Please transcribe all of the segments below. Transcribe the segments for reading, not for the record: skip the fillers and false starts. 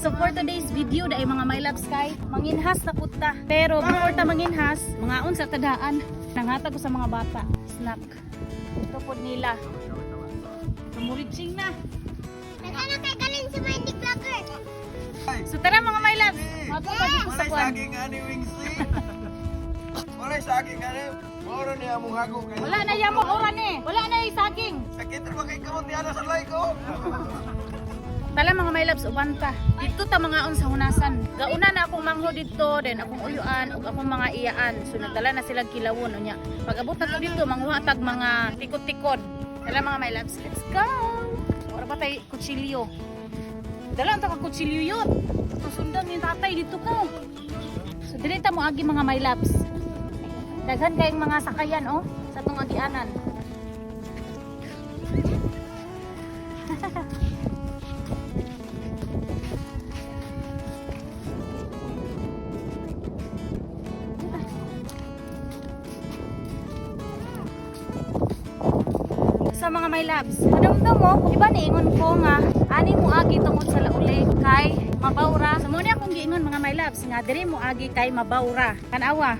So for today's video dahil, mga my loves, kay manginhas na pud ta. Pero before ta manginhas, mga sa tadaan. Nanghatag ko sa mga bata snack. Ito pod nila. Tumuriching na. Nagana kay galing si Mandy Vlogger. So tara, mga my loves. Mapunta dito sa Walay kwan. saging ani, Wingsley. Walay saging ani. Moro niya mong hago kayo. Wala na yamo ora ni. Wala na yung saging. Sakit ra ba kay kamot niya na sa like ko? Tala, mga my loves, uban ta. Dito ta mga on sa hunasan. Gauna na akong mangho dito, then akong uyuan ug akong mga iyaan. So nagdala na sila kilawon unya. Pag abot na ko dito, manguha tag mga tikod-tikod. Tala, mga my loves, let's go. Ora pa tay kutsilyo. Dala ang ta ka kutsilyo yun. Susundan ni tatay dito ko. So dili ta mo agi, mga my loves. Daghan kayong mga sakayan oh sa tong agianan. Sa mga my loves. Padamdam mo, iba niingon ko nga ani mo agi tungod sa lauli kay mabawra. So mo ni akong giingon, mga my loves, nga diri mo agi kay mabawra. Tan-awa.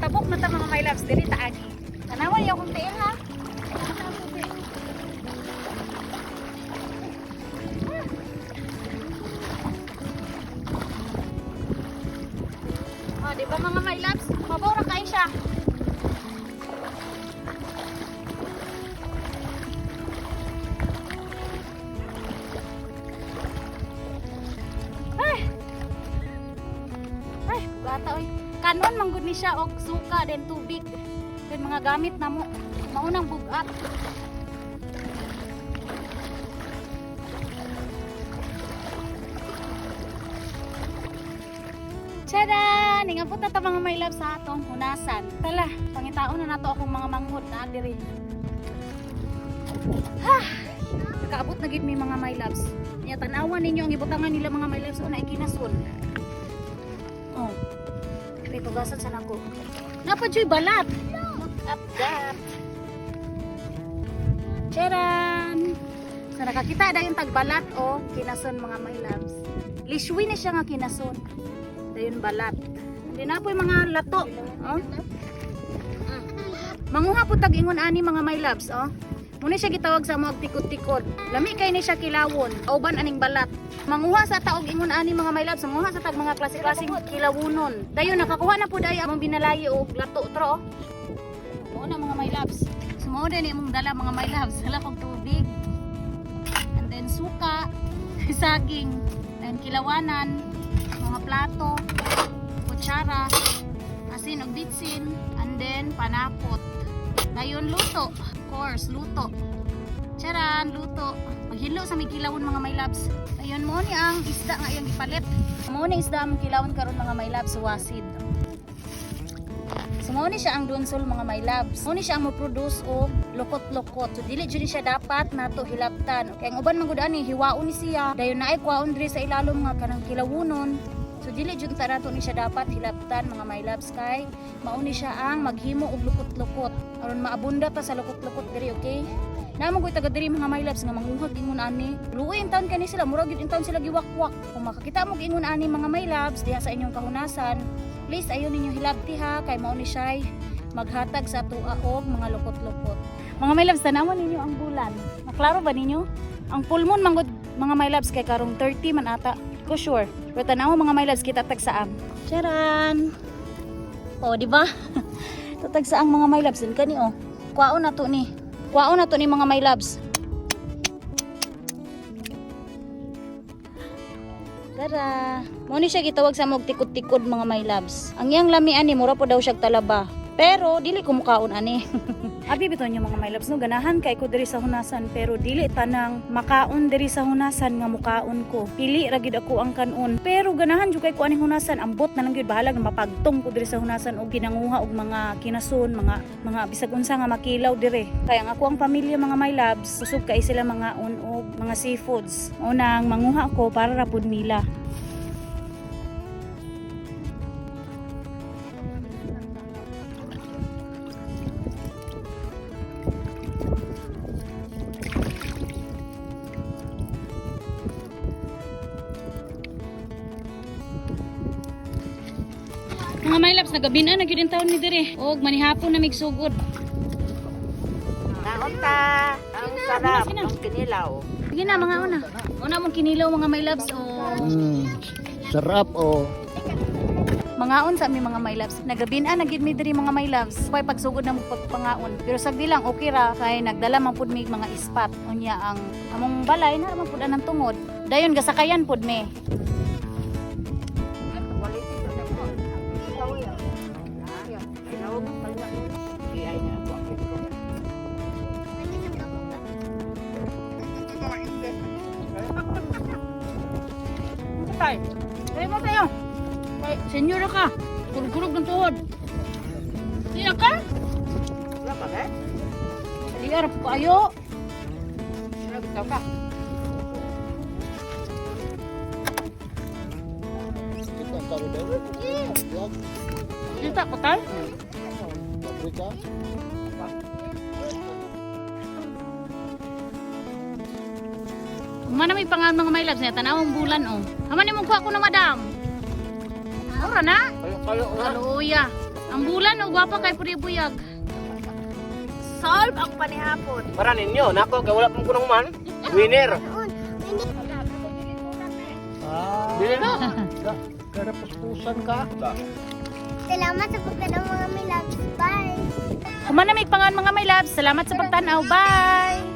Tabok na ta, mga my loves, diri ta agi. Tanawa niyo akong tiil ha. Tanawa akong tiil. Oh, di ba, mga my loves? Mabawra kayo siya. Ay. Ay, bata oy. Kanon manggod ni siya og suka then tubig. Then mga gamit namo. Maunang bugat. Tada! Ningabot na ta, mga my love, sa atong hunasan. Tala, pangitaon na nato akong mga manghod na diri. Ha! Nakaabot na gid mi, mga my loves. Nya tan-awan ninyo ang ibutangan nila, mga my loves, una ikinason. Oh. May tugasan sa nako. Napa joy balat. Look at that. Charan! So nakakita dayon tag balat o kinason, mga my loves. Liswi na siya nga kinason. Dayon balat. Hindi na po yung mga lato. Oh. Manguha po tag ingon ani, mga my loves, oh. Muna siya gitawag sa mga tikod-tikod. Lami kay ni siya kilawon. Kauban aning balat. Manguha sa taog ingon ani, mga my loves, manguha sa tag mga klase-klaseng kilawunon. Dayon nakakuha na po dayo among binalayi og lato tro. Oh. Mao na, mga my loves. Sumao din imong dala, mga my loves. Dala kog tubig. And then suka, saging, then kilawanan, mga plato, kutsara, asin ug bitsin, and then panakot. Dayon luto. Of course, luto. Charan, luto. Maghilo sa may kilawon, mga my loves. Ayun mo ni ang isda nga iyang gipalit. Mo ni isda ang kilawon karon, mga my loves, wasid. So mao ni siya ang dunsol, mga my loves. Mao ni siya ang mo-produce og lukot-lukot. So dili jud ni siya dapat nato hilabtan. Kay ang uban man gud ani hiwaon ni siya. Dayon naay kwaon diri sa ilalom nga kanang kilawunon. So dili jud ta nato ni siya dapat hilabtan, mga my loves, kay mao ni siya ang maghimo og lukot-lukot. Aron maabunda ta sa lukot-lukot diri, okay? Namo ko'y taga diri, mga my loves, nga manguhag ingon ani. Luoy in taon kani sila, murag gyud in taon sila giwakwak. Kung makakita mo ingon ani, mga my loves, diha sa inyong kahunasan, please ayo ninyo hilabti ha, kay mao ni siya'y maghatag sa atoa og mga lukot-lukot. Mga my loves, tanawan ninyo ang bulan. Maklaro ba ninyo? Ang full moon manggod, mga my loves, kay karong 30 man ata. Ko sure. Pero tanawa, mga my loves, kita tagsaam. Charan! Oh, di ba? Tatagsaang, mga my loves din kani oh. Kwaon na to ni. Kwaon na to ni, mga my loves. Tara. Mo ni siya gitawag sa mog tikod-tikod, mga my loves. Ang iyang lami ani mura po daw siya talaba. Pero dili ko mukaon ani. Abi bitaw niyo, mga my loves, no, ganahan kay ko diri sa hunasan pero dili tanang makaon diri sa hunasan nga mukaon ko. Pili ra gid ako ang kanon. Pero ganahan jud kay ko aning hunasan, ambot na lang gyud, bahalag na mapagtong ko diri sa hunasan og ginanguha og mga kinason, mga bisag unsa nga makilaw dire. Kaya ang ako ang pamilya, mga my loves, kusog kay sila mga og mga seafoods. Unang manguha ko para ra pud nila. Mga my loves, nagabina na gyud taon ni dire. Og manihapon na migsugod. Naunta, ang sarap Sige na. ng kinilaw. Sige na mga una. Una mong kinilaw, mga my loves, o Sarap oh. Mangaon sa mi, mga my loves. Nagabina na gid mi diri, mga my loves. Pay pagsugod na mo pagpangaon. Pero sagdi lang, okay ra kay nagdala man pud mi mga ispat. Unya ang among balay na man pud anang tungod. Dayon gasakayan pud mi. Tay. Tay mo tayo. Tay, senyora ka. Kurog-kurog ng tuhod. Sino ka? Wala pa ba? Liar po kayo. Wala ka. Kita ang tao daw. Vlog, Kita ko tay. paprika. Umana may pangal, mga my loves niya, tanawang bulan oh. Haman ni mong kuha ko na, madam. Ora na. Kayo Kaluya. Ang bulan oh, gwapa kay puri buyag. Solve ang panihapon. Para ninyo, nako kay wala pong kunong man. Winner. Ah, Dili na. Kada puspusan ka. Salamat sa pagtanaw, mga my loves. Bye! Humana may pangal, mga my loves. Salamat sa pagtanaw. Bye.